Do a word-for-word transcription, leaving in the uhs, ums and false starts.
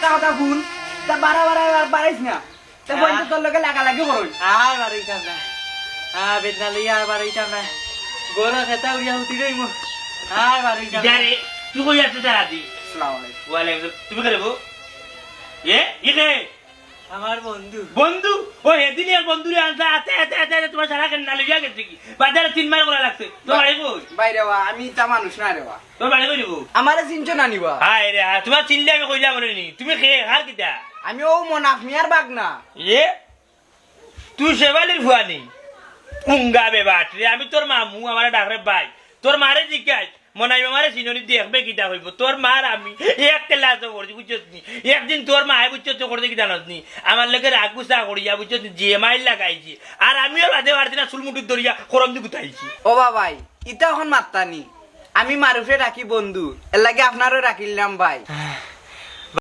কথা হুন, তা বাড়া বাড়া আর বাড়াইস না। তা বইন তো তোর লগে লাগালাগি করইন। আর বাড়াইতাম না। আর বেদনা লইয়া আর বাড়াইতাম না। গরু খেতা উড়িয়া উঠি রইমু। আর বাড়াইতাম না। ইদারে, তুই কই আছো তারা দি? আসসালামু আলাইকুম। ওয়ালাইকুম আসসালাম। তুমি কে রে বউ? এ? ই কে? আমার বন্ধু। বন্ধু? ও, হেদিন এক বন্ধুরে আনতা, আতে, আতে, আতে, আতে, তোমার সারা কেন না লইয়া গেছে কি? বাজারে তিন মাইল করা লাগছে। তোর বাড়ি কই? বাইরে বা, আমি ইতা মানুষ না রে বা। তোর বাড়ি কই রে বউ? আমারে চিনছো না নি বা? হায় রে, হায়, তোমার চিনলে আমি কইলাম বলে নি। তুমি কে? আর কিতা? আমি ও মনাফ মিয়ার বাগনা। এ? তুই শেফালির ফুয়া নি? উঙ্গা বেবাট রে, আমি তোর মামু, আমারে ডাক রে ভাই। তোর মারে জিকাইস, মনাই মামারে চিনো নি, দেখবে কিতা কইবো। তোর মার আমি এক ক্লাসও পড়ছি, বুঝছস নি? একদিন তোর মায়ে, বুঝছস নি, করতে কিতা জানস নি? আমার লগে রাগ গুসা করিয়া, বুঝছস নি, যে মাইর লাগাইছি। আর আমিও বাদে পারছি না, চুল মুঠি ধরিয়া খরম দি গুতাইছি। ও বাবাই, ইতা অখন মাত্তা নি। আমি মারুফে ডাকি বন্ধু, এর লাগি আপনারেও ডাকিলাম ভাই।